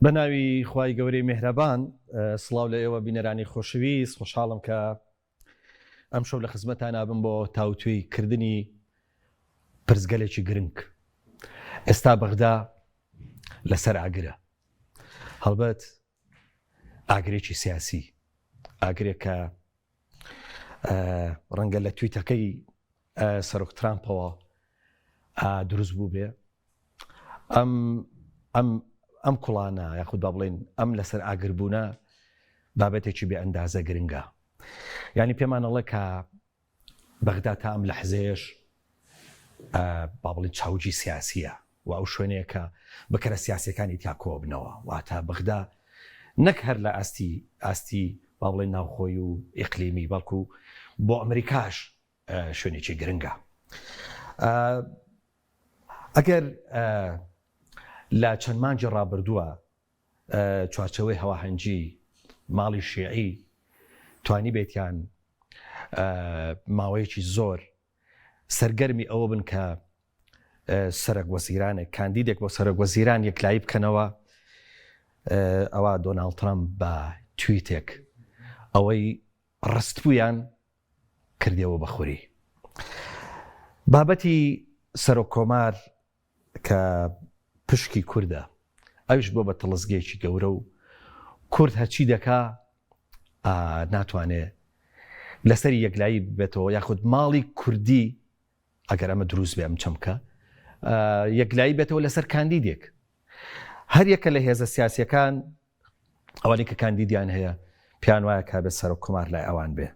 بە ناوی خوای گەورەی مێهرەبان سڵاو لە ئێوە بینەرانی خۆشەویست خۆشحاڵم کە ئەمشەو لە خزمەتانا بم بۆ تاوتوێی کردنی پرسگەلێکی گرنگ ئێستا بەغدا لەسەر ئاگرە هەڵبەت ئاگرێکی سیاسی ئاگرێک کە ڕەنگە لە تویتەکەی سەرۆک ترامپەوە دروست بوو بێ ئەم ئەم ئەم کوڵانە یاخود با بڵێن ئەم لەسەر ئاگربوونە بابەتێکی بێ ئەندازە گرنگە یعنی پێمانەڵێ کە بەغدا تا ئەم لەحزەیەش با بڵێن چاوگی سیاسیە و ئەو شوێنەیە کە بکەرە سیاسیەکانی تیا کۆبنەوە واتە بەغدا نەک هەر لە ئاستی ئاستی با بڵێن ناوخۆی و ئیقلیمی بەڵکو بۆ ئەمریکاش شوێنێکی گرنگە ئەگەر لە چەند مانگی ڕابردووە چوارچێوەی هەواهەنگی ماڵی شیعی توانیبێتیان ماوەیەکی زۆر سەرگەرمی ئەوە بن کە سەرەک وەزیرانێک کاندیدێک بۆ سەرەک وەزیران یەکلایی بکەنەوە ئەوە دۆناڵد ترەمپ بە تویتێک ئەوەی ڕستبوویان کردیەوە بە خوری بابەتی سەرۆک کۆمار کە پشکی کوردە ئەویش بۆ بە تڵزگێکی گەورە و کورد هەرچی دەکا ناتوانێ لەسەری یەکلایی بێتەوە یاخود ماڵی کوردی ئەگەر ئەمە دروست بێ ئەم چەمکە یەکلایی بێتەوە لەسەر کاندیدێک هەر یەکە لە هێزە سیاسیەکان ئەوانەی کە کاندیدیان هەیە پێیان وایە کە بێت سەرۆک کۆمار لای ئەوان بێ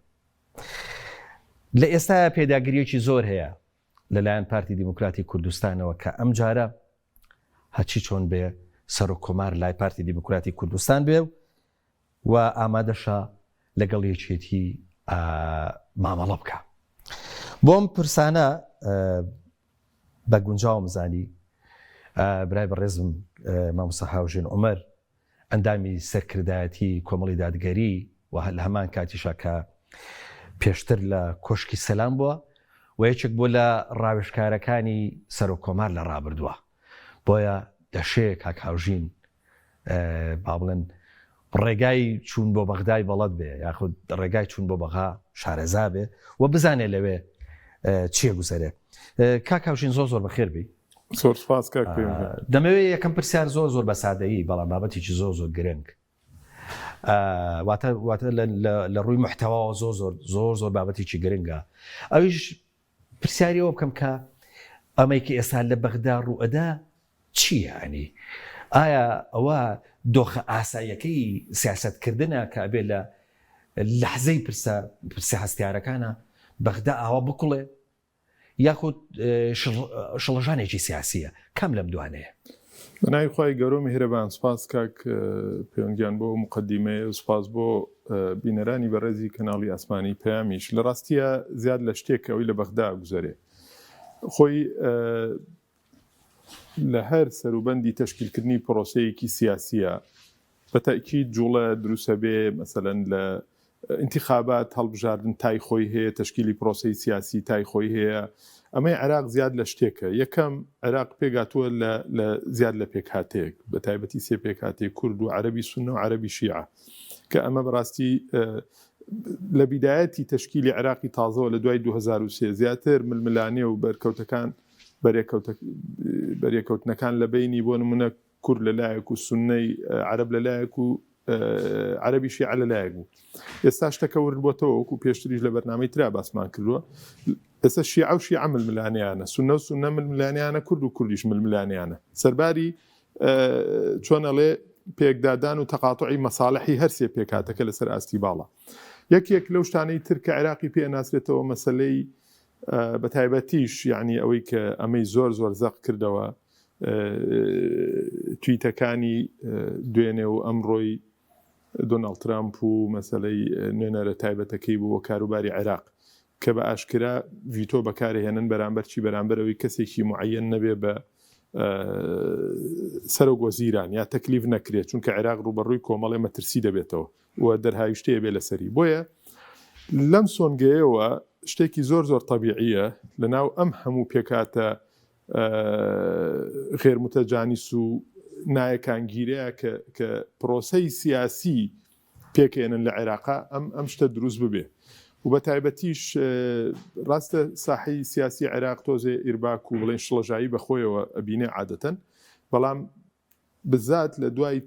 لە ئێستایا پێداگریەکی زۆر هەیە لەلایەن پارتی دیموکراتی کوردستانەوە کە ئەم جارە هەچی چۆن بێ سەرۆک کۆمار لای پارتی دیموکراتی کوردستان بێ و ئامادەشە لەگەڵ یەکێتی مامەڵە بکە بۆم پرسانە بە گونجاوم زانی برای بەڕێزم مامۆستا هاوژین عومەر ئەندامی سەرکردایەتی کۆمەڵی دادگەری و لە هەمان کاتیشا کە پێشتر لە کۆشکی سەلام بووە و یەکێک بووە لە ڕاوێژکارەکانی سەرۆک کۆمار لە ڕابردووە بۆیە دەشێ کاک هاوژین با بڵێن ڕێگای چوون بۆ بەغدای بەڵەد بێ یاخود ڕێگای چوون بۆ بەغا شارەزا بێ و بزانێ لەوێ چیە گوزەرێ کاک هاوژین زۆر زۆر بەخێر بی زۆر سپاس کاک پەیوەند. دەمەوێت یەکەم پرسیار زۆر زۆر بە سادەیی بەڵام بابەتێکی زۆر زۆر گرنگ واتە واتە لە ڕووی محتەواوە زۆر زۆر زۆر زۆر بابەتێکی گرنگە ئەویش پرسیاری ئەوە بکەم کە ئەمەی کە ئێستا لە بەغدا ڕووئەدا چییە؟ یانی ئایا ئەوە دۆخە ئاساییەکەی سیاسەتکردنە کە ئەبێ لە لەحزەی پرسە پرسە هەستیارەکانە بەغدا ئاوا بکوڵێ یاخود شڵەژانێکی سیاسییە؟ کام لەم دوانەیە؟ بە ناوی خوای گەورە و میهرەبان سوپاس کاک پەیوەند گیان بۆ ئەو موقەدیمەیە و سوپاس بۆ بینەرانی بەڕێزی کەناڵی ئاسمانی پەیامیش لە ڕاستیە زیاد لە شتێک ئەوەی لە بەغدا گوزەرێ خۆی لە هەر سەروبەندی تەشکیلکردنی پرۆسەیەکی سیاسیە بە تەئکید جوڵە دروسەبێ مەسەلەن لە ئینتیخابات هەڵبژاردن تای خۆی هەیە تەشکیلی پرۆسەی سیاسی تای خۆی هەیە ئەمەی عێراق زیاد لە شتێکە یەکەم عێراق پێگاتووە لە لە زیاد لە پێکهاتەیەک بە تایبەتی سێ پێکهاتەی کورد و عەرەبی سوننە و عەرەبی شیعە کە ئەمە بەڕاستی لە بیدایەتی تەشکیلی عێراقی تازەوە لە دوای 2003 زیاتر ململانێ و بەرکەوتەکان بەرێکەوتنەکان لە بینی بۆ نمونە کورد لە لایەک و سوننەی عەرەب لە لایەک و عەرەبی شیعە لە لایەک بوو ئێستا شتەکە ورد بۆتەوە وەکو پێشتریش لە بەرنامەی ترا باسمان کردووە ئێستا شیعە و شیعە ململانێیانە سوننە و سوننە ململانێیانە کورد و کوردیش ململانێیانە سەرباری چۆن ئەڵێ پێکدادان و تەقاتعی مەساڵحی هەرسێ پێکهاتەکە لەسەر ئاستی باڵا یەکێک لەو شتانەی تر کە عێراقی پێ ناسرێتەوە مەسلەی بە تایبەتیش یعنی ئەوەی کە ئەمەی زۆر زۆر زەق کردەوە تویتەکانی دوێنێ و ئەمڕۆی دۆناڵد ترامپ و مەسەلەی نوێنەرە تایبەتەکەی بوو بۆ کاروباری عێراق کە بە ئاشکرا ڤیتۆ بەکارهێنن بەرامبەر چی بەرامبەر ئەوەی کەسێکی معەن نەبێ بە سەرۆک وەزیران یا تەکلیف نەکرێت چونکە عێراق ڕووبەڕووی کۆمەڵێ مەترسی دەبێتەوە و دەرهاویشتەیە بێ لەسەری بۆیە لەم سۆنگەیەوە شتێکی زۆر زۆر تەبیعیە لەناو ئەم هەموو پێکاتە غێر متەجانیس و نایەکانگیرەیە کە کە پرۆسەی سیاسی پێکێنن لە عێراقا ئەم ئەم شتە دروست ببێ و بە تایبەتیش ڕاستە ساحەی سیاسی عێراق تۆزێ ئیرباک و بڵێن شڵەژایی بەخۆیەوە ئەبینێ عادەتەن بەڵام بزات لە دوای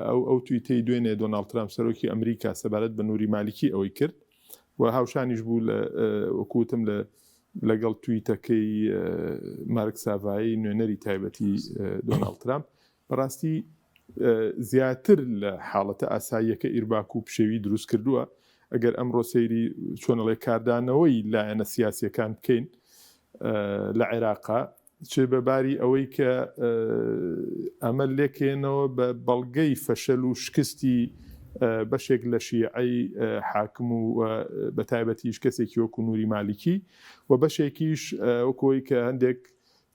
ئەو ئەو تویتەی دوێنێ دۆناڵد ترامپ سەرۆکی ئەمریکا سەبارەت بە نوری مالیکی ئەوەی کرد و هاوشانیش بوو لە وەکوتم لە لەگەڵ تویتەکەی مارک ساڤایی نوێنەری تایبەتی دۆناڵد ترامپ بەڕاستی زیاتر لە حاڵەتە ئاساییەکە ئیرباک و پشێوی دروست کردووە ئەگەر ئەمڕۆ سەیری چۆنەڵێ کاردانەوەی لایەنە سیاسیەکان بکەین لە عێراقا چ بە باری ئەوەی کە ئەمە لێکێنەوە بە بەڵگەی فەشەل و شکستی بەشێک لە شیعەی حاکم و بە تایبەتیش کەسێکی وەکو نوری مالیکی و بەشێکیش وەکۆی کە هەندێک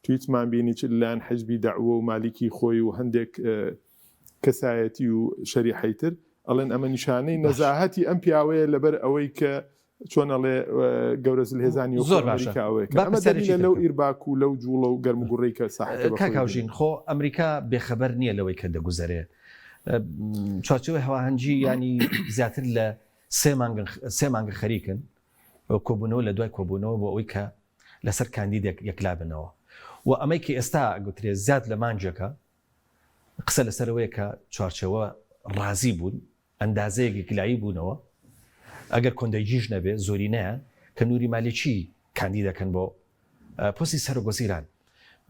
تویتمان بینی چ لەلایەن حیزبی دەعوە و مالیکی خۆی و هەندێک کەسایەتی و شەریحەی تر ئەڵێن ئەمە نیشانەی نەزاهەتی ئەم پیاوەیە لەبەر ئەوەی کە چۆن ئەڵێ گەورە زلهێزانی زۆر باشە ئەمە دەلیلە لەو ئیرباک و لەو جوڵە و گەرموگوڕەی کە ساحەکە بە کاک هاوژین خۆ ئەمریکا بێخەبەر نییە لەوەی کە دەگوزەرێ چوارچێوەی هەواهەنگی ینی زیاتر لە سێ مانگە خەریکن کۆبوونەوە لە دوای کۆبوونەوە بۆ ئەوەی کە لەسەر کاندیدێک یەکلا بنەوە و ئەمەی کە ئێستا گوترێ زیاد لە مانگێکە قسە لەسەرەوەیە کە چوارچێوە ڕازی بوون ئەندازەیەک یەکلایی بوونەوە ئەگەر کۆندەگیش نەبێ زۆرینەیان کە نوری مالیکی کاندید دەکەن بۆ پۆستی سەرۆک وەزیران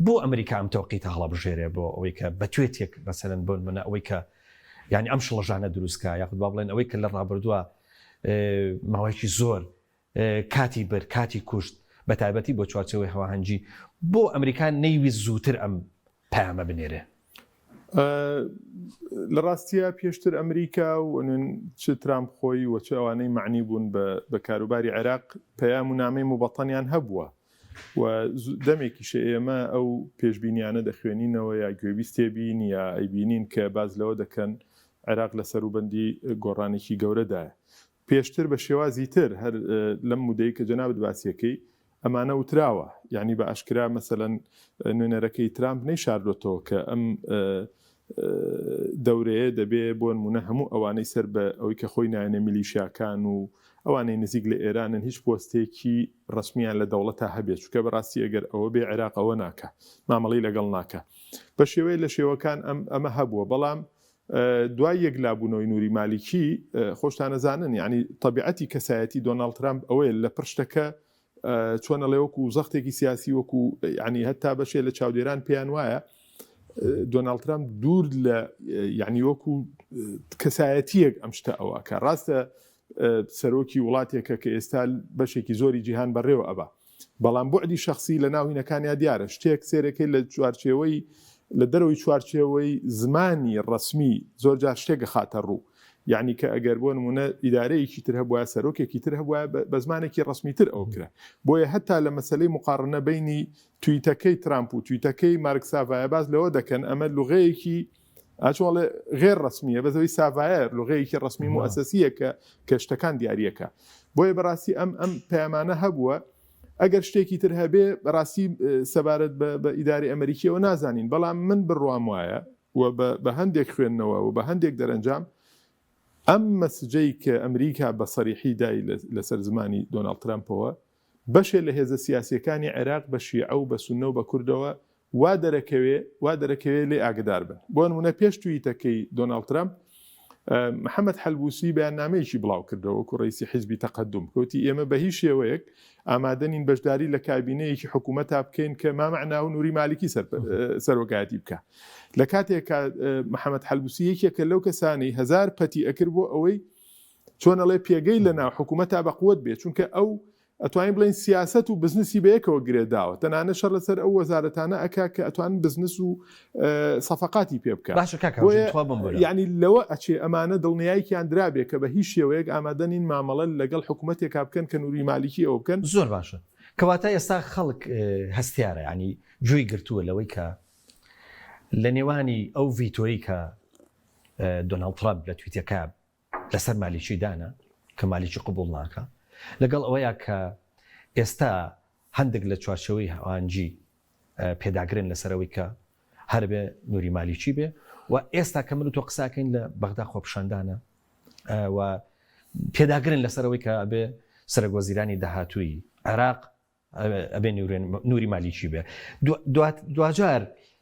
بۆ ئەمریکا ئەم تەوقیتە هەڵەبژێرێ بۆ ئەوەی کە بە توێتێک مەسەلەن بۆ نمونە ئەوەی کە یعنی ئەم شڵەژانە دروستکە یاخود با بڵێن ئەوەی کە لە ڕابردووە ماوەیەکی زۆر کاتی برد، کاتی کوشت، بەتایبەتی بۆ چوارچێوەی هەواهەنگی، بۆ ئەمریکا نەیویست زووتر ئەم پەیامە بنێرێ؟ لە ڕاستیا پێشتر ئەمریکا و چ ترامپ خۆی و چ ئەوانەی مەعنی بوون بە کاروباری عێراق پەیام و نامەی موبەتەنیان هەبووە و دەمێکیشە ئێمە ئەو پێشبینیانە دەخوێنینەوە یا گوێبیستێ بین یا ئەیبینین کە باس لەوە دەکەن عێراق لە سەروبەندی گۆڕانێکی گەورەدایە. پێشتر بە شێوازی تر هەر لەم مودەی کە جەنابت باسیەکەی ئەمانە وتراوە یعنی بە ئاشکرا مەسەلەن نوێنەرەکەی ترامپ نەیشاردۆتەوە کە ئەم دەورەیە دەبێ بۆ نمونە هەموو ئەوانەی سەر بە ئەوەی کە خۆی نایەنە میلیشیاکان و ئەوانەی نزیک لە ئێرانن هیچ پۆستێکی ڕسمیان لە دەوڵەتا هەبێت چونکە بەڕاستی ئەگەر ئەوە بێ عێراق ئەوە ناکە مامەڵی لەگەڵ ناکە بە شێوەیە لە شێوەکان ئەم ئەمە هەبووە بەڵام دوای یەکلابوونەوەی نوری مالیکی، خۆشتان ئەزانن یانی تەبیعەتی کەسایەتی دۆناڵد ترامپ ئەوەیە لە پڕ شتەکە چۆن ئەڵێ وەکو زەختێکی سیاسی وەکو یعنی هەتا بەشێ لە چاودێران پێیان وایە دۆناڵد ترامپ دوور لە یعنی وەکو کەسایەتیەک ئەم شتە ئەوەکە ڕاستە سەرۆکی وڵاتێکە کە ئێستا بەشێکی زۆری جیهان بەڕێوە ئەبا بەڵام بوعدی شەخسی لە ناو هینەکانیا دیارە، شتێک سەیرەکەی لە چوارچێوەی لە دەرەوەی چوارچێوەی زمانی ڕەسمی زۆر جار شتێک ئەخاتە ڕوو یەعنی کە ئەگەر بۆ نموونە ئیدارەیەکی تر هەبوایە سەرۆکێکی تر هەبوایە بە زمانێکی ڕەسمی تر ئەوە کرا بۆیە هەتا لە مەسەلەی مقاڕنە بەینی تویتەکەی ترامپ و تویتەکەی مارک ساڤایە باس لەوە دەکەن ئەمە لوغەیەکی ئاچۆڵێ غێر ڕسمیە بەزەوەی ساڤایە لغەیەکی ڕسمی موسسیە کە کە شتەکان دیارەکە بۆیە بەڕاستی ئەم ئەم پەیامانە هەبووە ئەگەر شتێکی تر هەبێ بەڕاستی سەبارەت بە ئیداری ئەمریکیەوە نازانین بەڵام من بڕوام وایە و بە هەندێک خوێندنەوە و بە هەندێک دەرەنجام ئەم مەسجەی کە ئەمریکا بە سەریحی دای لەسەر زمانی دۆناڵد ترامپەوە بەشێ لە هێزە سیاسیەکانی عێراق بە شیعە و بە سوننە و بە کوردەوە وا دەرەکەوێ وا دەرەکەوێ لێ ئاگدار بن. بۆ نموونە پێش تویتەکەی دۆناڵد ترەمپ، محەمەد حەلبوسی بەیاننامەیەکی بڵاو کردەوە وەکو ڕەئیسی حیزبی تەقەدوم کە وتی ئێمە بە هیچ شێوەیەک ئامادە نین بەشداری لە کابینەیەکی حکوومەتا بکەین کە مامەعناو نوری مالیکی سەرۆکایەتی بکا. لە کاتێکا محەمەد حەلبوسی یەکێکە لەو کەسانەی هەزار پەتی ئەکرد بۆ ئەوەی چۆن ئەڵێ پێگەی لە ناو حکوومەتا بەقوەت بێ چونکە ئەو ئەتوانین بڵێین سیاسەت و بزنسی بەیەکەوە گرێ داوە تەنانەت شەڕ لەسەر ئەو وەزارەتانە ئەکا کە ئەتوانن بزنس و سەفەقاتی پێ بکە باشە کاک هاوژین تخوا بمبورە. یانی لەوە ئەچێ ئەمانە دڵنیایکیان درابێ کە بە هیچ شێوەیەک ئامادە نین مامەڵە لەگەڵ حکوومەتێکا بکەن کە نوری مالیکی ئەوە بکەن. زۆر باشە کەواتە ئێستا خەڵک هەستیارە یانی گوێی گرتووە لەوەی کە لە نێوانی ئەو ڤیتۆیەی کە دۆناڵد ترەمپ لە تویتەکە لەسەر مالیکی دانا کە مالیکی قبوڵ ناکا، لەگەڵ ئەوەیا کە ئێستا هەندێک لە چوارچێوەی هەوانجی پێداگرن لەسەر ئەوەی کە هەربێ نوری مالیکی بێ و ئێستا کە من و تۆ قساکەین لە بەغدا خۆپیشاندانە و پێداگرن لەسەرەوەی کە ئەبێ سەرەک وەزیرانی داهاتووی عێراق ئەبێ نوری مالیکی بێ. دواجار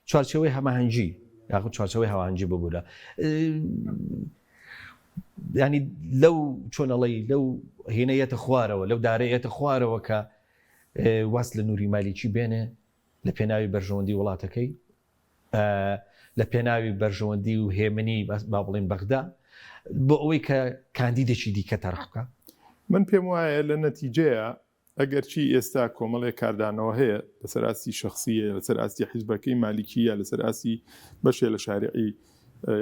چوارچێوەی هەماهەنگی یاخود چوارچەوەی هەواهەنگی ببوورە ینی لەو چۆنەڵی لەو هینە یەتە خوارەوە لەو دارە یەتە خوارەوە کە واز لە نوری مالیکی بێنێ لە پێناوی بەرژەوەندی وڵاتەکەی لە پێناوی بەرژەوەندی و هێمنی با بڵێین بەغدا بۆ ئەوەی کە کاندیدێکی دیکە تەرح بکە؟ من پێم وایە لە نەتیجەیە ئەگەرچی ئێستا کۆمەڵێک کاردانەوە هەیە لەسەر ئاستی شەخسی یا لەسەر ئاستی حیزبەکەی مالیکی یا لەسەر ئاستی بەشێ لە شارعی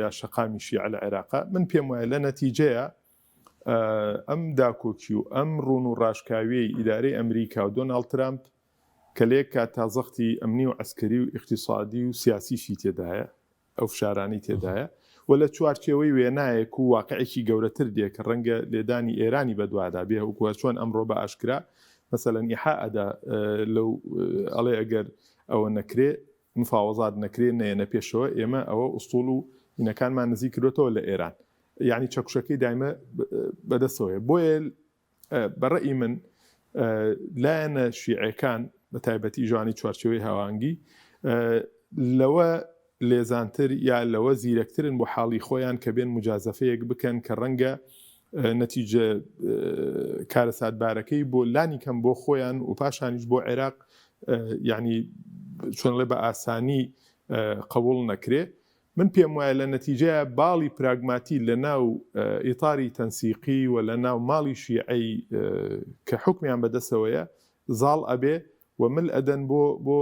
یا شەقامی شیعە لە عێراقا من پێم وایە لە نەتیجەیە ئەم داکۆکی و ئەم ڕوون و ڕاشکاویەی ئیدارەی ئەمریکا و دۆناڵد ترامپ کە لە یەک کاتدا زەختی ئەمنی و عەسکەری و ئیقتیسادی و سیاسیشی تێدایە، ئەو فشارانەی تێدایە و لە چوارچێوەی وێنایەک و واقعێکی گەورەتر دێ کە ڕەنگە لێدانی ئێرانی بەدوادا بێ وەکو هەر چۆن ئەمڕۆ بە ئاشکرا مەسەلەن ئیحا ئەدا لەو ئەڵێ ئەگەر ئەوە نەکرێ مفاوەزات نەکرێ نەیەنە پێشەوە ئێمە ئەوە ئوستوڵ و هینەکانمان نزیک کردۆتەوە لە ئێران یانی چەکوشەکەی دایمە بەدەستەوەیە بۆیە بە ڕەئی من لایەنە شیعەکان بە تایبەتی ژانی چوارچێوەی هاوانگی لەوە لێزانتر یا لەوە زیرەکترن بۆ حاڵی خۆیان کە بێن مجازەفەیەک بکەن کە ڕەنگە نەتیجە کارەساتبارەکەی بۆ لانی کەم بۆ خۆیان و پاشانیش بۆ عێراق یعنی چۆنڵێ بە ئاسانی قبول نەکرێ من پێم وایە لە نەتیجەیا باڵی پراگماتی لە ناو ئیتاری تەنسیقی و لە ناو ماڵی شیعەی کە حوکمیان بە دەسەوەیە زاڵ ئەبێ و مل ئەدەن بۆ بۆ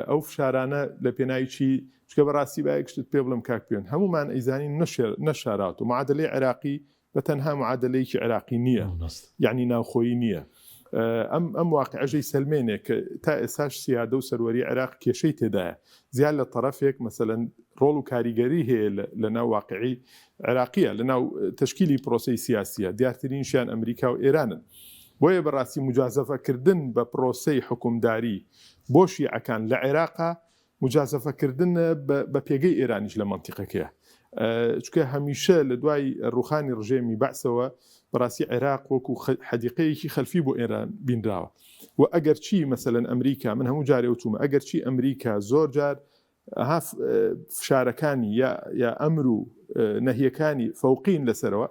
ئەو فشارانە لە پێناوی چی چونکە بە ڕاستی با یەک شتت پێ بڵێم کاک پوێن هەموومان ئەیزانین نەشاراوەتەوە معادەلەی عێراقی بە تەنها معادەلەیەکی عێراقی نییە یعنی ناوخۆیی نییە ئەم ئەم واقعەژەی سەلمێنێ کە تا ئێساش سیادە و سەروەری عێراق کێشەی تێدایە زیاد لە تەرەفێک مەسەلەن ڕۆڵ و کاریگەری هەیە لە ناو واقعی عێراقیە لە ناو تشکیلی پرۆسەی سیاسیە دیارترینشیان ئەمریکا و ئێرانن بۆیە بەڕاستی مجازەفەکردن بە پرۆسەی حکومداری بۆ شیعەکان لە عێراقا موجازەفە کردن بە پێگەی ئێرانیش لە مەنتیقەکەیە. چونکە هەمیشە لە دوای ڕووخانی ڕژێمی بەعسەوە بەڕاستی عێراق وەکو حەدیقەیەکی خەلفی بۆ ئێران بینراوە و ئەگەرچی مەسەلەن ئەمریکا من هەموو جارێ وتومە ئەگەرچی ئەمریکا زۆر جار ها فشارەکانی یا یا ئەمر و نەهیەکانی فەوقین لەسەرەوە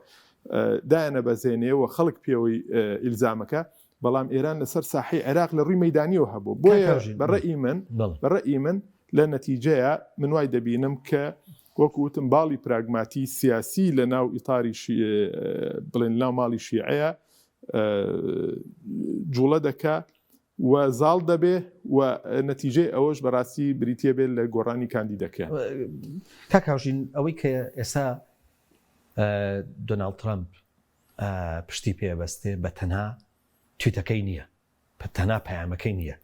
دایانە بەزێنێ و خەڵک پێوەی ئیلزامەکە بەڵام ئێران لەسەر ساحەی عێراق لە ڕووی مەیدانیەوە هەبوو بۆیە بە ڕەئی من بە ڕەئی من لە نەتیجەیە من وای دەبینم کە وەکو وتم باڵی پراگماتی سیاسی لە ناو ئیتاری بڵێن ناو ماڵی شیعەیە جوڵە دەکا و زاڵ دەبێ و نەتیجەی ئەوەش بەڕاستی بریتە بێت لە گۆڕانی کاندیدەکەیان. کاک هاوژین ئەوەی کە ئێستا دۆناڵد ترەمپ پشتی پێ بەستێ بە تەنها تویتەکەی نییە بە تەنها پەیامەکەی نییە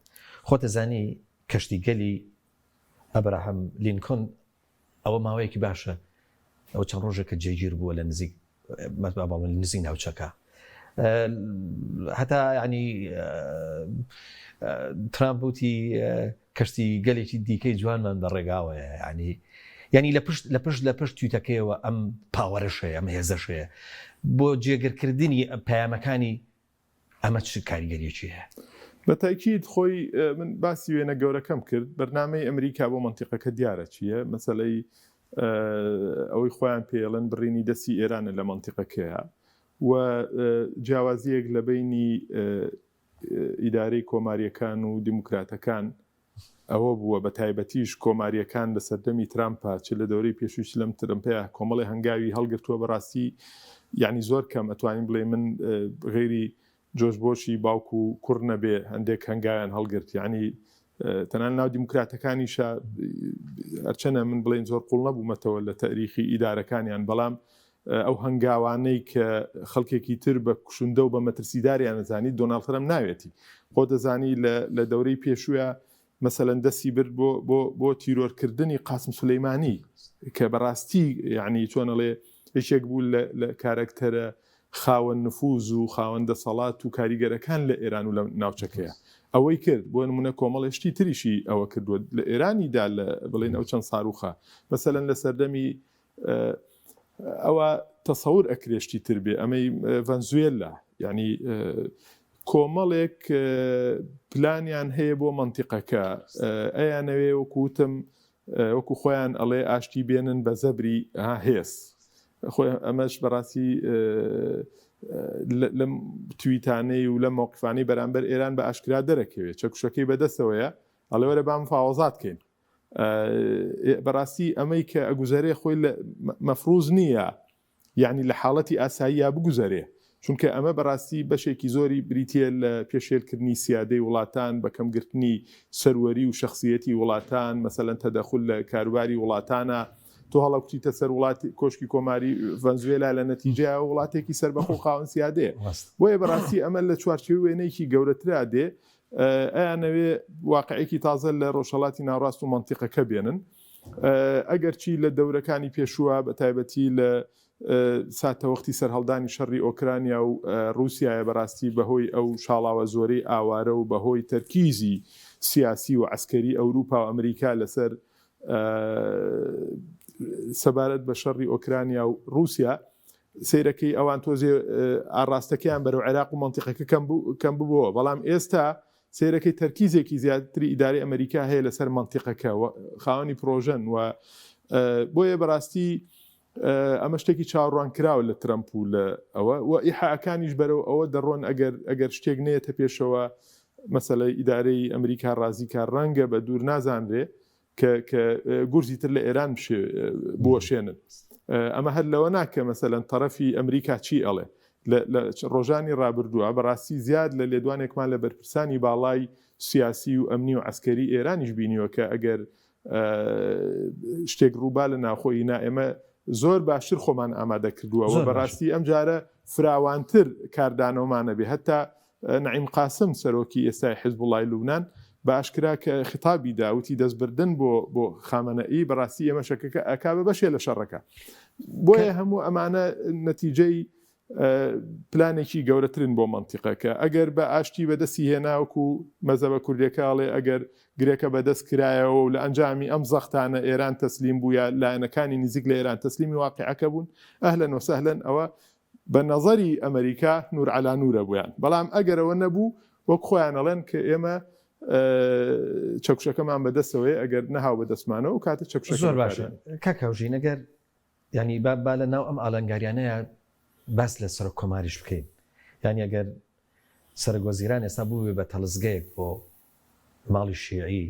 خۆت ئەزانی کەشتیگەلی ئەبراهام لینکۆن ئەوە ماوەیەکی باشە ئەوە چەند ڕۆژێکە جێگیر بووە لە نزیک باڵێن لە نزیک ناوچەکە هەتا ینی ترامپ وتی کەشتی گەلێکی دیکەی جوانمان بە ڕێگاوەیە یانی یانی لە پشت لە پشت لە پشت تویتەکەیەوە ئەم پاوەرەش هەیە ئەم هێزەش هەیە بۆ جێگرکردنی پەیامەکانی ئەمە چ کاریگەریەکی هەیە؟ بە تەئکید خۆی من باسی وێنە گەورەکەم کرد بەرنامەی ئەمریکا بۆ مەنتیقەکە دیارە چییە مەسەلەی ئەوەی خۆیان پێڵێن بڕینی دەستی ئێرانە لە مەنتیقەکەیە و جیاوازیەک لە بینی ئیدارەی کۆمارییەکان و دیموکراتەکان ئەوە بووە، بە تایبەتیش کۆمارییەکان لە سەردەمی ترامپا چ لە دەورەی پێشووی چ لەم ترمپەیا کۆمەڵێ هەنگاوی هەڵگرتووە بەڕاستی یانی زۆر کەم ئەتوانین بڵێ من غەیری جۆرج بۆشی باوک و کوڕ نەبێ هەندێک هەنگاویان هەڵگرت یانی تەنان ناو دیموکراتەکانیشە هەرچەنە من بڵێن زۆر قوڵ نەبوومەتەوە لە تەریخی ئیدارەکانیان بەڵام ئەو هەنگاوانەی کە خەڵکێکی تر بە کوشندە و بە مەترسیداریان ئەزانی دۆناڵد ترەمپ ناوێتی. خۆ دەزانی لە لە دەورەی پێشوویا مەسەلەن دەستی برد بۆ بۆ بۆ تیرۆرکردنی قاسم سولەیمانی کە بەڕاستی یعنی چۆن ئەڵێ یەکێک بوو لە لە کارەکتەرە خاوەن نفوز و خاوەن دەسەڵات و کاریگەرەکان لە ئێران و لە ناوچەکەیە. ئەوەی کرد، بۆ نموونە کۆمەڵێ شتی تریشی ئەوە کردووە لە ئێرانی دا لە بڵێین ئەو چەند ساروخە مەسەلەن لە سەردەمی ئەوە تەسەور ئەکرێ شتی تر بێ ئەمەی ڤەنزوێلا یعنی کۆمەڵێک پلانیان هەیە بۆ مەنتیقەکە ئەیانەوێ وەکو وتم وەکو خۆیان ئەڵێ ئاشتی بێنن بە زەبری هێز خۆی ئەمەش بەڕاستی لەم تویتانەی و لەم مەوقفانەی بەرامبەر ئێران بە ئاشکرا دەرەکەوێت چەکوشەکەی بەدەستەوەیە ئەڵێ وەرە با مفاوەزات کەین بەڕاستی ئەمەی کە ئەگوزەرێ خۆی مەفروز نییە یەعنی لە حاڵەتی ئاساییا بگوزەرێ، چونکە ئەمە بەڕاستی بەشێکی زۆری بریتییە لە پێشێلکردنی سیادەی وڵاتان، بە کەم گرتنی سەروەری و شەخسییەتی وڵاتان، مەسەلەن تەدەخول لە کاروباری وڵاتانە، تۆ هەڵەکوتیتە سەر وڵاتی کۆشکی کۆماری ڤەنزوێلا لە نەتیجەیا وڵاتێکی سەربەخۆ و خاوەن سیادەیە. بۆیە بەڕاستی ئەمە لە چوارچێوەی وێنەیەکی گەورەترا دێ، ئەیانەوێ واقعێکی تازە لە ڕۆژهەڵاتی ناوڕاست و مەنتیقەکە بێنن. ئەگەرچی لە دەورەکانی پێشووە بە تایبەتی لە ساتەوەختی سەرهەڵدانی شەڕی ئۆکرانیا و ڕووسیایە بەڕاستی بەهۆی ئەو شاڵاوە زۆرەی ئاوارە و بەهۆی تەرکیزی سیاسی و عەسکەری ئەوروپا و ئەمریکا لەسەر سەبارەت بە شەڕی ئۆکرانیا و ڕووسیا سەیرەکەی ئەوان تۆزێ ئاڕاستەکەیان بەرەو عێراق و مەنتیقەکە کەم ببووە بەڵام ئێستا سەیرەکەی تەرکیزێکی زیاتری ئیدارەی ئەمریکا هەیە لەسەر مەنتیقەکە و خاوەنی پرۆژەن و بۆیە بەڕاستی ئەمە شتێکی چاوەڕوان کراوە لە ترەمپ و لە ئەوە و ئیحاکانیش بەرەو ئەوە دەڕۆن ئەگەر ئەگەر شتێک نێتە پێشەوە مەسەلەی ئیدارەی ئەمریکا ڕازی کار ڕەنگە بە دوور نازانرێ کە کە گورزی تر لە ئێران بوەشێنن ئەمە هەر لەوە ناکە مەسەلەن تەرەفی ئەمریکا چی ئەڵێ لە ڕۆژانی ڕابردووە بەڕاستی زیاد لە لێدوانێکمان لە بەرپرسانی باڵای سیاسی و ئەمنی و عسکەری ئێرانیش بینیوە کە ئەگەر شتێک ڕووبا لە ناوخۆی نا ئێمە زۆر باشتر خۆمان ئامادە کردووە و بەڕاستی ئەم جارە فراوانتر کاردانەوەمانە بێ هەتا نەعیم قاسم سەرۆکی ئێستای حیزبوڵای لوبنان بە ئاشکرا کە خیتابی دا وتی دەستبردن بۆ بۆ خامەنەئی بەڕاستی ئێمە شەکەکە ئەکا بە بەشێ لە شەڕەکە. بۆیە هەموو ئەمانە نەتیجەی پلانێکی گەورەترن بۆ مەنتیقەکە. ئەگەر بە ئاشتی بەدەستی هێنا وەکو مەزەبە کوردیەکە ئەڵێ ئەگەر گرێکە بەدەست کرایەوە و لە ئەنجامی ئەم زەختانە ئێران تەسلیم بوو یا لایەنەکانی نزیک لە ئێران تەسلیمی واقیعەکە بوون ئەهلەن وسەهلەن ئەوە بە نەزەری ئەمریکا نور عەلا نورە بۆیان، بەڵام ئەگەر ئەوە نەبوو وەک خۆیان ئەڵێن کە ئێمە چەکوشەکەمان بەدەستەوەیە ئەگەر نەهاو بەدەستمانەوە ئەو کاتە چەکوشەکە زۆر باشە بەکاردێنین. کاک هاوژین ئەگەر یانی با با لە ناو ئەم ئالنگاریانەیا باس لە سەرۆک کۆماریش بکەین یانی ئەگەر سەرۆک وەزیران ئێستا بووبێ بە تەڵزگەیەک بۆ ماڵی شیعی